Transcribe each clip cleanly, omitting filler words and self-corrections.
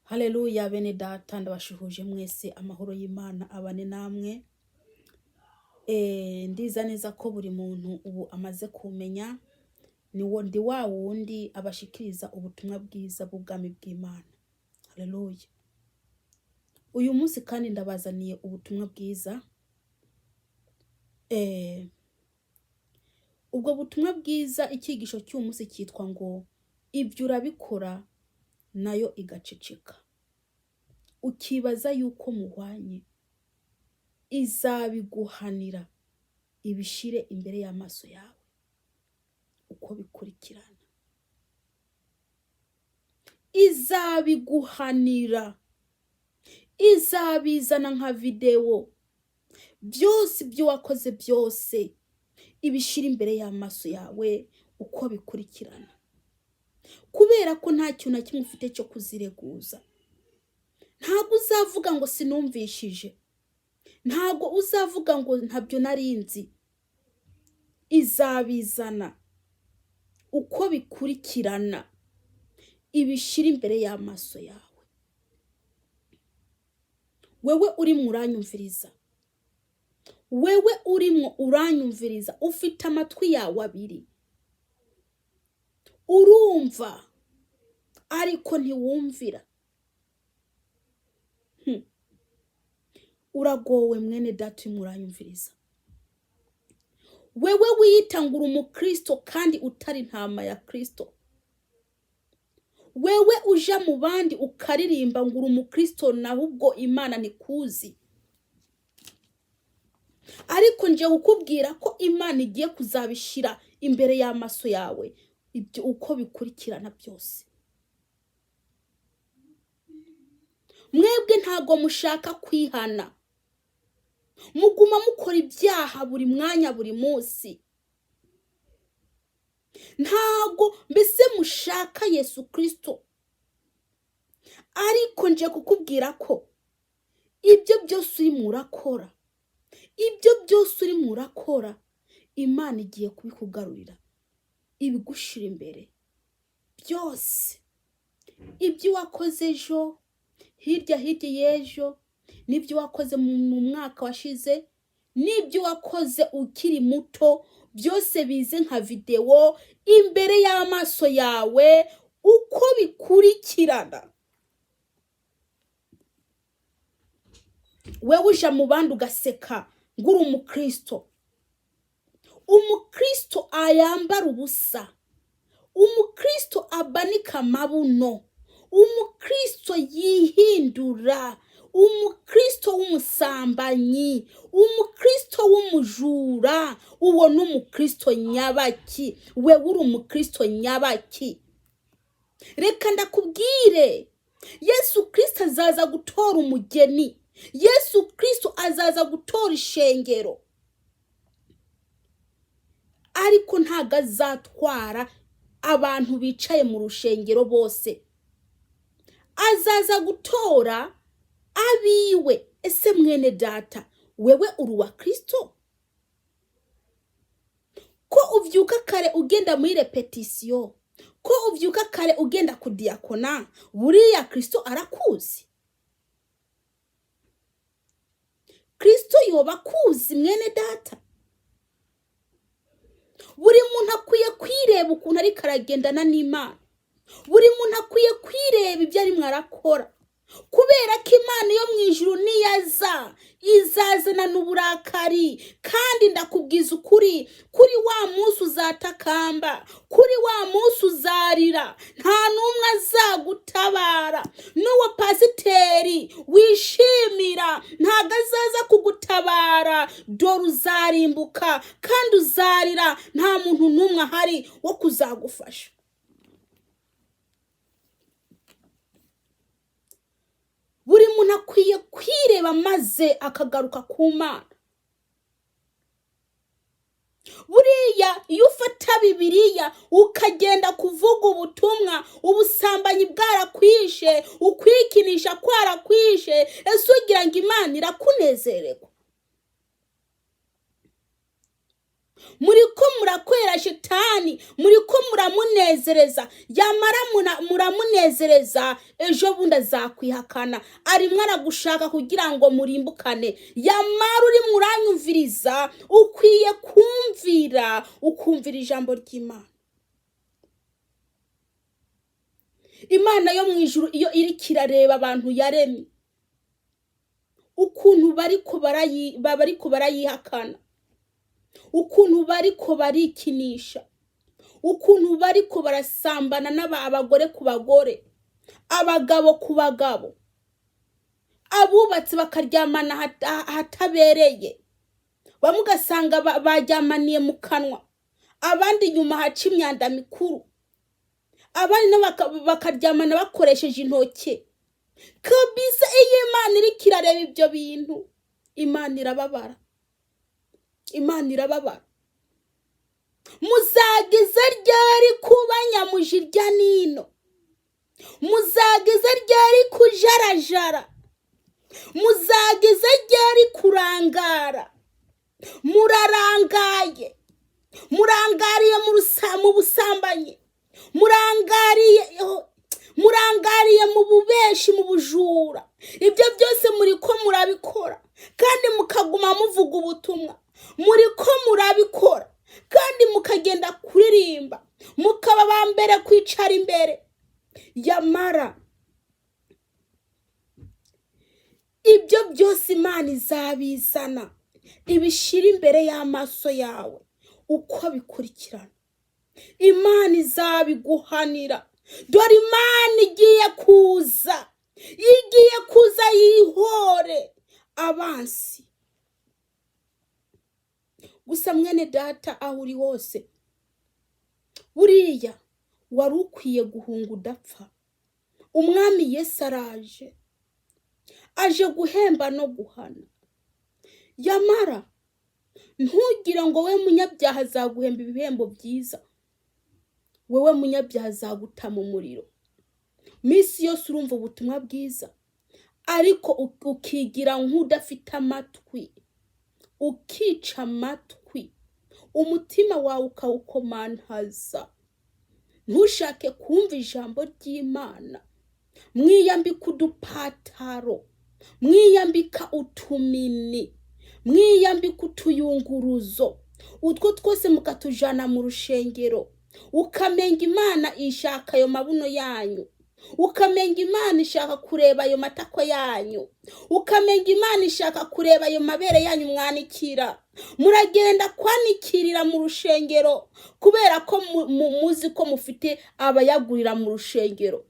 Haleluya bene data, ndabashuhuje mwese, amahoro y'Imana abane namwe. Ndiza neza ko buri muntu ubu amaze kumenya ni ndi wa wundi abashikiriza ubutumwa bwiza bw'ubwami bw'Imana. Haleluya. Uyu munsi kandi ndabazaniye ubutumwa bwiza. Ubwo butumwa bwiza, icyigisho cy'uyu munsi cyitwa ngo ibyo urabikora nayo igaceceka, ukibaza yuko muhwanye, izabiguhanira ibishire imbere y'amaso yawe uko bikurikirana. Izabiguhanira, izabizana nka videwo, byose ibyo wakoze byose ibishyira imbere y'amaso yawe uko bikurikirana, kubera ko nta kintu na kimwe ufite cyo kuzireguza. Ntabwo uzavuga ngo sinumvishije, ntabwo uzavuga ngo ntabyo narinzi. Izabizana uko bikurikirana, ibishyira imbere y'amaso yawe. Wewe urimo uranyumviriza, wewe urimo uranyumviriza, ufite amatwi yawe abiri, urumva ariko ntiwumvira. Uragowe mwene data urimo uranyumviriza, wewe wiyita ngo uri umukristo kandi utari intama ya Kristo, wewe uja mu bandi ukaririmba ngo uri umukristo naho ubwo Imana ntikuzi. Ariko nje kukubwira ko Imana igiye kuzabishyira imbere y'amaso yawe ibyo uko bikurikirana byose. Mwebwe ntago mushaka kwihana, muguma mukora ibyaha buri mwanya buri munsi, ntago mbese mushaka Yesu Kristo. Ariko nje kukubwira ko ibyo byose urimo urakora, ibyo byose urimo urakora, Imana igiye kubikugarurira, ibigushira imbere byose. Ibyo wakoze ejo, hirya hirya y'ejo, n'ibyo wakoze mu mwaka washize, n'ibyo wakoze ukiri muto, byose bize nka videwo imbere y'amaso yawe uko bikurikirana. Wewe uja mu bandi ugaseka ngo uri umukristo. Umukristo ayambara ubusa, umukristo abanika amabuno, umukristo yihindura, umukristo w'umusambanyi, umukristo w'umujura, uwo ni umukristo nyabaki. Wewe uri umukristo nyabaki. Reka ndakubwire, Yesu Kristo azaza gutora umugeni, Yesu Kristo azaza gutora ishengero, ariko ntago azatwara abantu bicaye mu rushengero bose. Azaza gutora abiwe. Ese mwene data, wewe uri uwa Kristo? Ko uvyuka kare ugenda muri repetisiyo, ko uvyuka kare ugenda kudiyakona, buriya Kristo arakuzi? Kristo yoba akuzi mwene data? Buri muntu akwiye kwireba ukuntu ariko aragendana n'Imana. Buri muntu akwiye kwireba ibyo arimo arakora, kubera ko Imana yo mu ijuru niyaza izazana n'uburakari. Kandi ndakubwiza ukuri, kuri wa munsi uzatakamba, kuri wa munsi uzarira, nta n'umwe azagutabara. N'uwo pasiteri wishimira ntago azaza kugutabara. Dore uzarimbuka kandi uzarira, nta muntu n'umwe ahari wo kuzagufasha. Buri muntu akwiye kwireba maze akagaruka ku Mana. Buriya iyo ufata Bibiliya ukagenda kuvuga ubutumwa, ubusambanyi bwarakwishe, ukwikinisha kwarakwishe, ese ugira ngo Imana irakunezererwa? Muri ko murakorera Shetani, muri ko muramunezereza. Yamara muramunezereza, ejo bundi azakwihakana. Arimo aragushaka kugira ngo murimbukane. Yamara urimo uranyumviriza, ukwiye kumvira, ukumvira ijambo ry'Imana. Imana yo mu ijuru iyo iriko irareba abantu yaremye, ukuntu bariko barayihakana, ukuntu bariko barikinisha, ukuntu bariko barasambana n'abagore ku bagore, abagabo ku bagabo, abubatsi bakaryamana ahatabereye, bamwe ugasanga baryamaniye mu kanwa, abandi inyuma haca imyanda mikuru, abandi nabo bakaryamana bakoresheje intoke kabisa. Iyo Imana iriko irareba ibyo bintu, Imana irababara, Imana irababara. Muzageza ryari kuba nyamujirya nino? Muzageza ryari kujarajara? Muzageza ryari kurangara? Murarangaye, murangariye mu busambanyi, murangariye mu bubeshi, mu bujura. Ibyo byose muri ko murabikora kandi mukaguma muvuga ubutumwa. Muri ko murabikora kandi mukagenda kuririmba, mukaba ba mbere kwicara imbere. Yamara ibyo byose Imana izabizana, ibishyira imbere y'amaso yawe uko bikurikirana. Imana izabiguhanira. Dore Imana igiye kuza, igiye kuza yihore abansi. Gusa mwene data, aho uri hose, buriya wari ukwiye guhunga udapfa. Umwami Yesu araje, aje guhemba no guhana. Yamara ntugire ngo we munyabyaha azaguhemba ibihembo byiza, wewe munyabyaha azaguta mu muriro. Minsi yose urumva ubutumwa bwiza, ariko ukigira nk'udafite amatwi, ukica amatwi, umutima wawe ukawukomantaza, ntushake kumva ijambo ry'Imana. Mwiyambika udupataro, mwiyambika utumini, mwiyambika utuyunguruzo, utwo twose mukatujana mu rushengero. Ukamenga Imana ishaka ayo mabuno yanyu, ukamenga Imana ishaka kureba ayo matako yanyu, ukamenga Imana ishaka kureba ayo mabere yanyu mwanikira. Muragenda kwanikirira mu rushengero kubera ko muzi ko mufite abayagurira mu rushengero.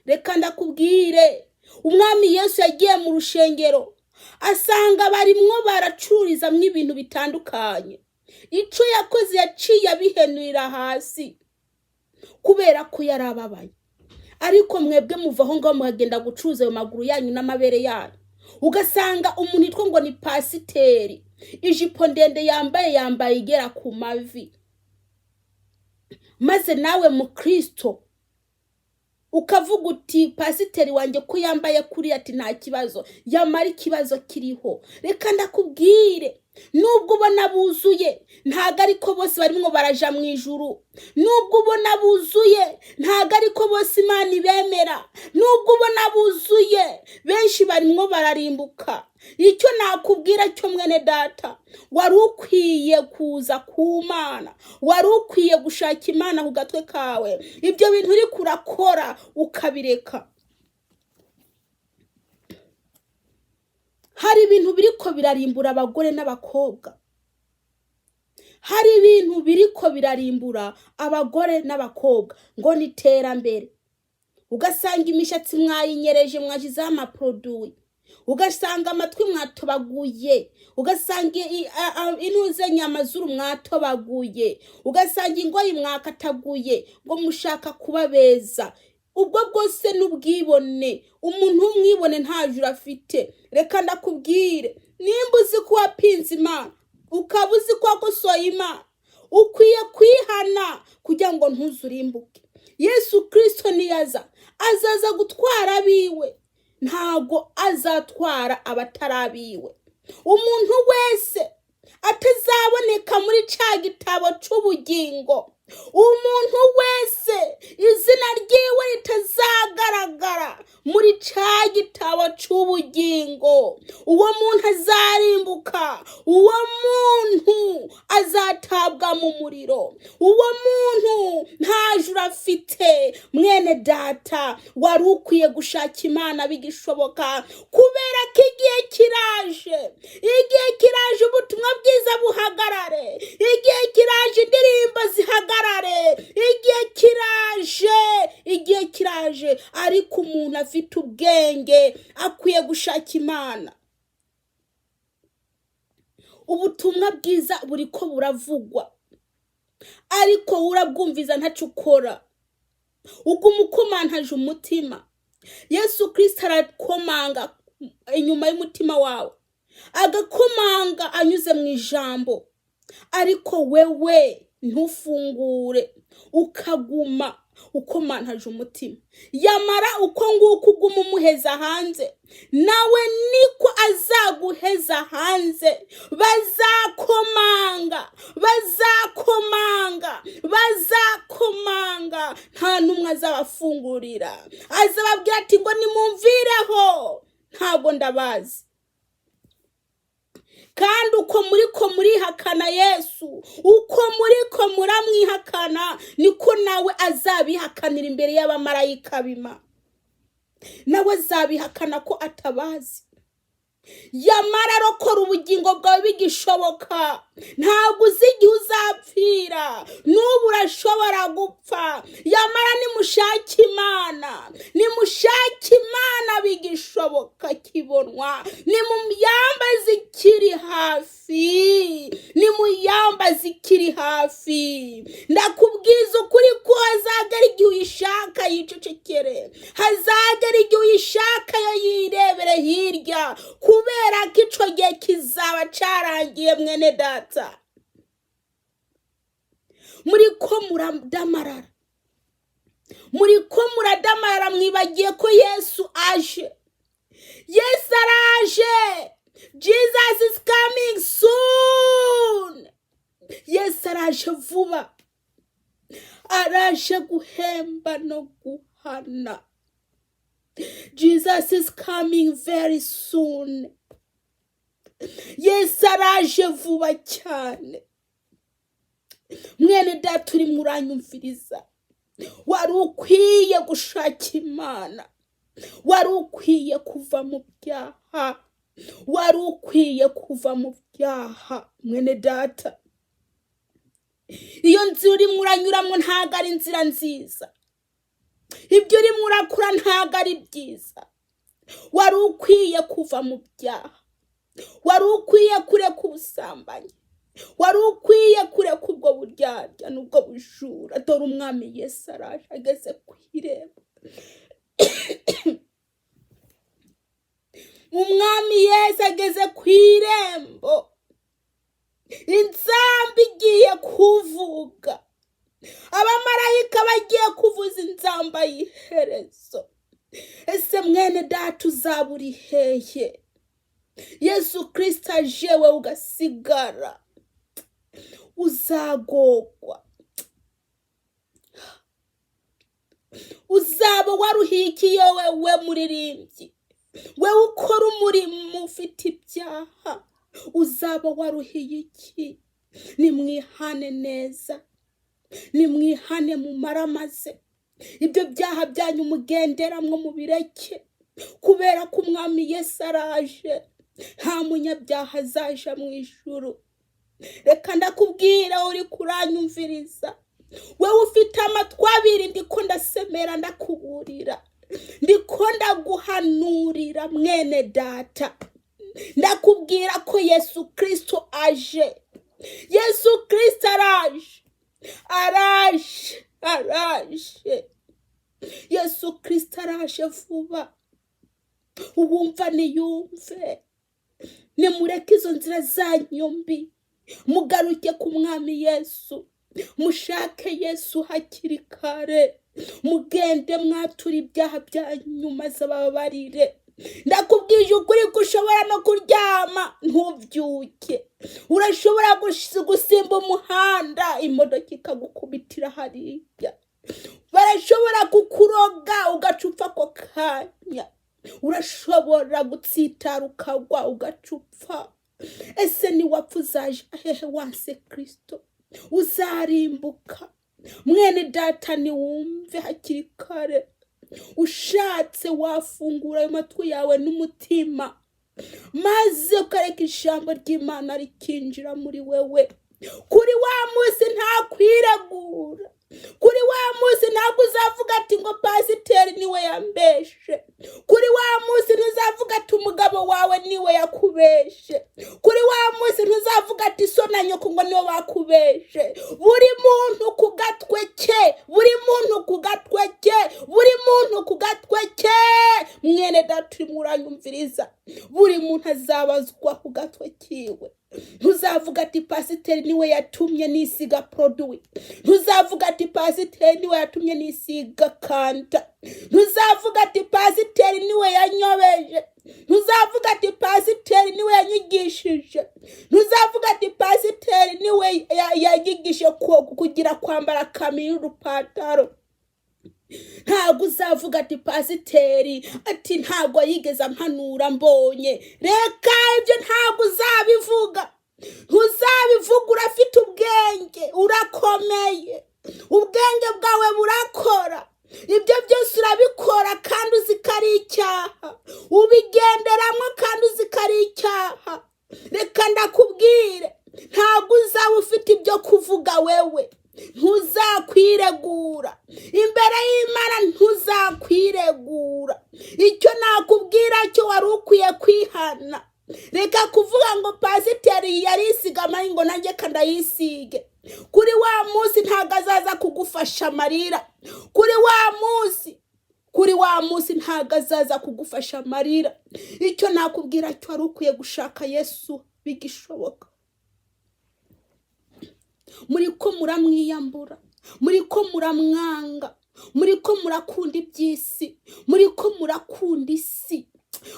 Reka ndakubwire, Umwami Yesu yagiye mu rushengero asanga barimwo baracururizamwo ibintu bitandukanye. Ico yakoze, yaciye abihenurira hasi kubera ko yarababaye. Ariko mwebwe muva aho ngaho mukagenda gucuruza ayo maguru yanyu n'amabere yanyu. Ugasanga umuntu yitwa ngo ni pasiteri, ijipo ndende yambaye, yambaye igera ku mavi, maze nawe mukristo ukavuga uti pasiteri wanjye ko yambaye kuriya, ati nta kibazo. Yamara ikibazo kiriho. Reka ndakubwire, nubwo ubona buzuye, ntago ariko bose barimwo baraja mu ijuru. Nubwo ubona buzuye, ntago ariko bose Imana ibemera. Nubwo ubona buzuye, benshi barimwo bararimbuka. Icyo nakubwira cyo mwene data, wari ukwiye kuza ku Mana, wari ukwiye gushaka Imana ku gatwe kawe, ibyo bintu uri kurakora ukabireka. Hari ibintu biriko birarimbura abagore n'abakobwa, hari ibintu biriko birarimbura abagore n'abakobwa ngo ni iterambere. Ugasanga imishatsi mwayinyereje, mwashizeho amaproduwi, ugasanga amatwi mwatobaguye, ugasanga intuze nyamazuru mwatobaguye, ugasanga ingoyi mwakataguye, ngo mushaka kuba beza. Ubwo bwose n'ubwibone. Umuntu w'umwibone nta juru afite. Reka ndakubwire, nimba uzi ko wapinze Imana, ukaba uzi ko wakosoye Imana, ukwiye kwihana kugira ngo ntuzurimbuke. Yesu Kristo niyaza, azaza gutwara abiwe, ntago azatwara abatari abiwe. Umuntu wese Atazaboneka muri ca gitabo c'ubugingo, umuntu wese izina ryiwe ritazagaragara muri ca gitabo c'ubugingo, uwo muntu azarimbuka, uwo muntu azatabwa mu muriro, uwo muntu nta juru afite. Mwene data, wari ukwiye gushaka Imana bigishoboka, kubera ko igihe kiraje, igihe kiraje ubutumwa bwiza buhagarare, igihe kiraje indirimbo zihagarare, igihe kiraje, igihe kiraje. Ariko umuntu afite ubwenge akwiye gushaka Imana. Ubutumwa bwiza buri ko buravugwa, ariko wowe urabwumviza ntacyo ukora, uguma ukomantaje umutima. Yesu Kirisito arakomanga inyuma y'umutima wawe, agakomanga anyuze mu ijambo, ariko wewe ntufungure, ukaguma ukomantaje umutima. Yamara uko nguko uguma umuheza hanze, nawe niko azaguheza hanze. Bazakomanga, bazakomanga, bazakomanga, nta n'umwe azabafungurira. Azababwira ati ngo nimumvireho, ntabwo ndabazi. Kandi uko muri ko murihakana Yesu, uko muri ko muramwihakana, niko nawe azabihakanira imbere y'abamarayika b'Imana. Nawe azabihakana ko atabazi. Yamara arokora ubugingo bwawe bigishoboka. Ntabwo uzi igihe uzapfira, n'ubu urashobora gupfa. Yamara nimushake Imana, nimushake Imana bigishoboka kibonwa, nimuyambaze ikiri hafi, nimuyambaze ikiri hafi. Ndakubwiza ukuri ko hazagera igihe uyishaka yicecekere, hazagera igihe uyishaka yo yirebere hirya, kubera ko ico gihe kizaba carangiye. Mwene data, muri ko muradamarara, muri ko muradamarara, mwibagiye ko Yesu aje. Yesu araje. Jesus is coming soon. Yesu araje vuba, araje guhemba no guhana. Jesus is coming very soon. Yesu araje vuba cyane. Mwene data urimo uranyumviriza, wari ukwiye gushaka Imana, wari ukwiye kuva mu byaha, wari ukwiye kuva mu byaha. Mwene data, iyo nzira urimo uranyuramo ntabwo ari inzira nziza, ibyo urimo urakora ntabwo ari byiza. Wari ukwiye kuva mu byaha, wari ukwiye kureka ubusambanyi, wari ukwiye kureka ubwo buryarya n'ubwo bujura. Dore umwami Yesu araje, ageze ku irembo. Umwami Yesu ageze ku irembo, inzamba igiye kuvuga, abamarayika bagiye kuvuza inzamba y'iherezo. Ese mwene data, uzaba uri hehe Yesu Kirisito aje we ugasigara? Uzagogwa, uzaba waruhikiye. Wewe muririmbyi, wewe ukora umurimo ufite ibyaha, uzaba waruhiye iki? Nimwihane neza, nimwihane mumaramaze ibyo byaha byanyu mugenderamwo mubireke, kubera ko umwami Yesu araje. Nta munyabyaha azaja mu ijuru. Reka ndakubwira, uri kuranyumviriza, wewe ufite amatwi abiri, ndiko ndasemera, ndakuburira, ndiko ndaguhanurira. Mwene data, ndakubwira ko Yesu Kirisito aje. Yesu Kirisito araje, araje, araje. Yesu Kirisito araje vuba. Uwumva niyumve. Nimureke izo nzira zanyu mbi, mugaruke ku mwami Yesu, mushake Yesu hakiri kare, mugende mwatura ibyaha byanyu maze ababarire. Ndakubwije ukuri ko ushobora no kuryama ntubyuke. Urashobora gusimba umuhanda, imodoka ikagukubitira hariya. Barashobora kukuroga ugacupfa ako kanya. Urashobora gutsitara ukagwa ugacupfa. Ese niwapfa uzaja hehe wanse Kristo? Uzarimbuka. Mwene data, niwumve hakiri kare. Ushatse wafungura ayo matwi yawe n'umutima, maze ukareka ijambo ry'Imana rikinjira muri wewe. Kuri wa munsi ntakwiregura. Kuri wa munsi ntabwo uzavuga ati ngo pasiteri niwe yambeshe. Kuri wa munsi ntuzavuga ati umugabo wawe niwe yakubeshe. Kuri wa munsi ntuzavuga ati so na nyoko ngo niwe bakubeshe. Buri muntu ku gatwe ke, buri muntu ku gatwe ke, buri muntu ku gatwe ke. Mwene data urimo uranyumviriza, buri muntu azabazwa ku gatwe kiwe. Ntuzavuga ati pasiteri niwe yatumye nisiga produit. Ntuzavuga ati pasiteri niwe yatumye nisiga kanta. Ntuzavuga ati pasiteri niwe yanyobeje. Ntuzavuga ati pasiteri niwe yanyigishije. Ntuzavuga ati pasiteri niwe yanyigishije kugira kwambara kamiri urupataro. Ntabwo uzavuga ati pasiteri ati ntabwo yigeze ampanura mbonye. Reka ibyo ntabwo uzabivuga. Ntuzabivuga. Urafite ubwenge, urakomeye, ubwenge bwawe burakora. Ibyo byose urabikora kandi uzi ko ari icyaha, ubigenderamo kandi uzi ko ari icyaha. Reka ndakubwire, ntabwo uzaba ufite ibyo kuvuga wewe. Ntuzakwiregura imbere y'Imana, ntuzakwiregura. Icyo nakubwira cyo, wari ukwiye kwihana. Reka kuvuga ngo pasiteri yarisiga amari ngo nanjye kandayisige. Kuri wa munsi ntabwo azaza kugufasha amarira. Kuri wa munsi, kuri wa munsi ntabwo azaza kugufasha amarira. Icyo nakubwira cyo, wari ukwiye gushaka Yesu bigishoboka. Muri ko muramwiyambura, muri ko muramwanga, muri ko murakunda iby'isi, muri ko murakunda isi,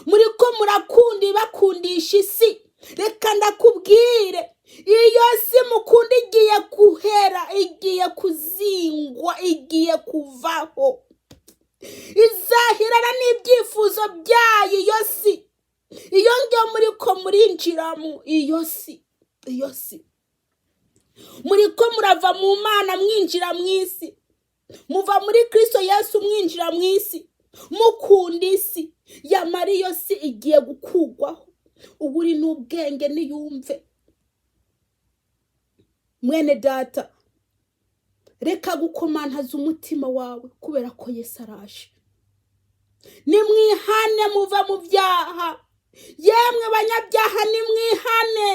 muri ko murakunda ibakundisha isi. Reka ndakubwire, iyo si mukunda igiye guhera, igiye kuzingwa, igiye kuvaho, izahirana n'ibyifuzo byayo. Iyo si, iyo ngiyo muri ko murinjiramo, iyo si, iyo si muri ko murava mu Mana mwinjira mu isi, muva muri Kristo Yesu mwinjira mu isi, mukunda isi. Yamara iyo si igiye gukugwaho. Ubu uri n'ubwenge niyumve. Mwene data, reka gukomantaza umutima wawe, kubera ko Yesu araje. Nimwihane muva mu byaha. Yemwe banyabyaha, nimwihane.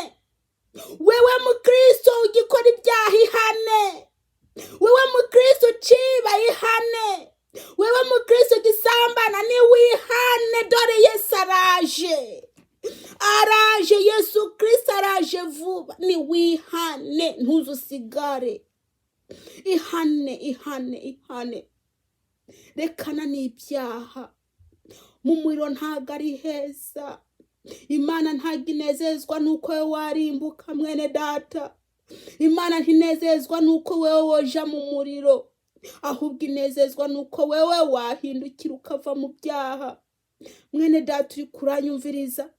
Wewe mukristo ugikora ibyaha, ihane. Wewe mukristo uciba, ihane. Wewe mukristo ugisambana, niwihane. Dore Yesu araje, araje. Yesu Kristo araje vuba. Niwihane, ntuzusigare. Ihane, ihane, ihane. Rekana n'ibyaha. Mu muriro ntabwo ari heza. Imana ntabwo inezezwa n'uko wowe warimbuka. Mwene data, Imana ntinezezwa n'uko wowe woja mu muriro, ahubwo inezezwa n'uko wewe wahindukira ukava mu byaha. Mwene data uri kuranyumviriza,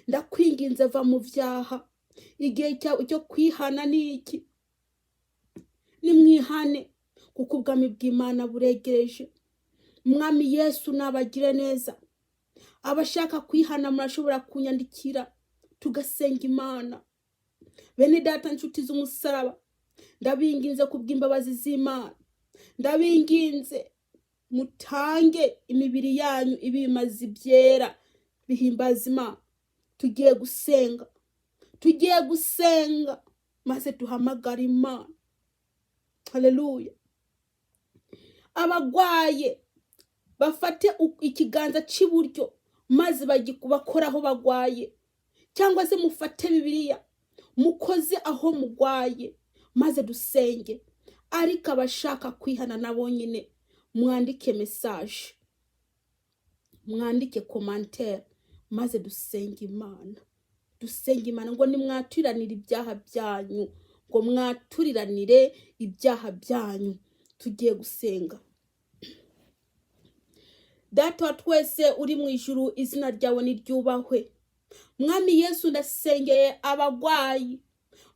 ndakwinginze, va mu byaha. Igihe cyawe cyo kwihana ni iki. Nimwihane, kuko ubwami bw'Imana buregereje. Umwami Yesu nabagire neza. Abashaka kwihana murashobora kunyandikira tugasenga Imana. Bene data, nshuti z'umusaraba, ndabinginze kubw'imbabazi z'Imana, ndabinginze mutange imibiri yanyu ibimazi byera bihimbaza Imana. Tugiye gusenga, tugiye gusenga maze duhamagara Imana. Haleluya. Abagwaye bafate ikiganza cy'iburyo maze bakore aho bagwaye, cyangwa se mufate Bibiliya mukoze aho mugwaye maze dusenge. Ariko abashaka kwihana nabo nyine mwandike message. Mwandike commentaire maze dusenge Imana, dusenge Imana ngo nimwaturiranire ibyaha byanyu, ngo mwaturiranire ibyaha byanyu. Tugiye gusenga. Data wa twese uri mu ijuru, izina ryawe niryubahwe. Mwami Yesu, ndasengeye abagwayi.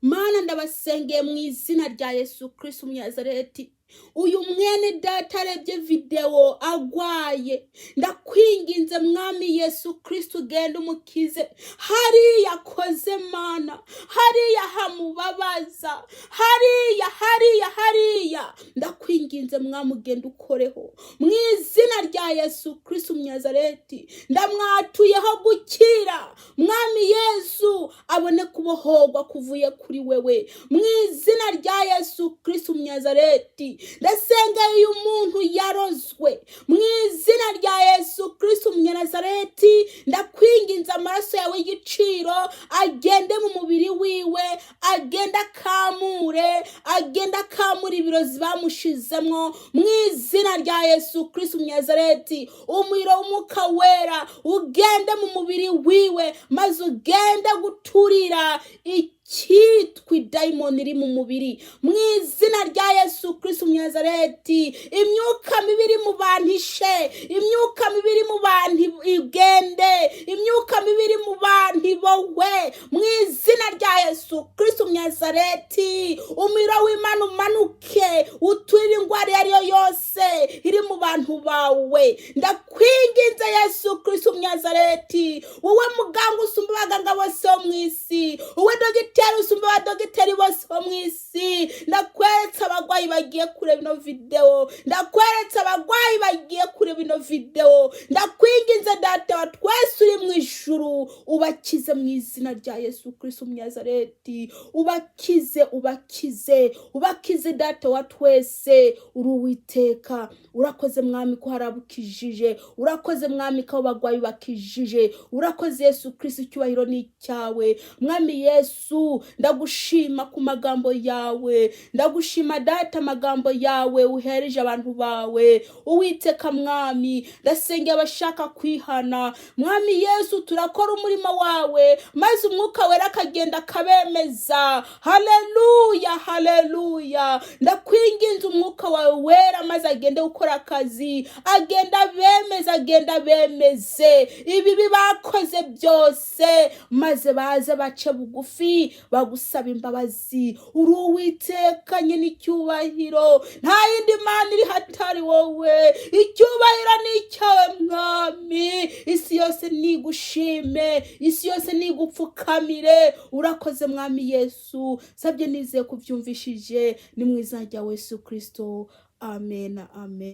Mana, ndabasengeye mu izina rya Yesu Kristo Umunyazareti. Uyu mwene data arebye videwo agwaye, ndakwinginze Mwami Yesu Kristo, ugenda umukize hariya akoze. Mana, hariya hamubabaza, hariya, hariya, hariya, ndakwinginze Mwami, ugenda ukoreho mu izina rya Yesu Kristo Umunyazareti. Ndamwatuyeho gukira, Mwami Yesu, abone kubohorwa kuvuye kuri wewe mu izina rya Yesu Kristo Umunyazareti. Ndasenga uyu muntu yarozwe mu izina rya Yesu Kristo Umunyanazareti. Ndakwinginze, amaraso yawe y'igiciro agende mu mubiri wiwe, agende akamure, agende akamure ibirozi bamushizemwo mu izina rya Yesu Kristo Umunyanazareti. Umuriro w'Umwuka Wera ugende mu mubiri wiwe, maze ugende guturira icyitwa idayimoni iri mu mubiri mu izina rya Yesu Kristo Umunyazareti. Imyuka mibi iri mu bantu ishe, imyuka mibi iri mu bantu igende, imyuka mibi iri mu bantu ibohwe mu izina rya Yesu Kristo Umunyazareti. Umuriro w'Imana umanuke uturire indwara iyo ari yo yose iri mu bantu bawe. Ndakwinginze Yesu Kristo Umunyazareti, wowe muganga usumba abaganga bose bo mu isi, wowe dogiteri usumba abadogiteri bose bo mu isi, ndakweretse abagwayi bagiye kureba ino videwo, ndakweretse abagwayi bagiye kureba ino videwo. Ndakwinginze Data wa twese uri mu ijuru, ubakize mu izina rya Yesu Kristo Umunyazareti. Ubakize, ubakize, ubakize. Data wa twese uri Uwiteka, urakoze Mwami ko harabukijije, urakoze Mwami ko abo bagwayi bakijije, urakoze Yesu Kristo, icyubahiro ni icyawe. Mwami Yesu, ndagushima ku magambo yawe, ndagushima Data, amagambo yawe uhereje abantu bawe. Uwiteka Mwami, ndasengera abashaka kwihana. Mwami Yesu, turakora umurimo wawe maze Umwuka Wera akagenda akabemeza. Haleluya, haleluya! Ndakwinginze Umwuka wawe Wera maze agende gukora akazi, agenda abemeze, agenda abemeze ibibi bakoze byose, maze baze bace bugufi bagusaba imbabazi. Uri Uwiteka nyine icyubahiro, nta yindi mana iri hatari wowe. Icyubahiro ni icyawe Mwami. Isi yose nigushime, isi yose nigupfukamire. Urakoze Mwami Yesu, sabye nizeye kubyumvishije, ni mu izina rya Yesu Kristo, amen, amen.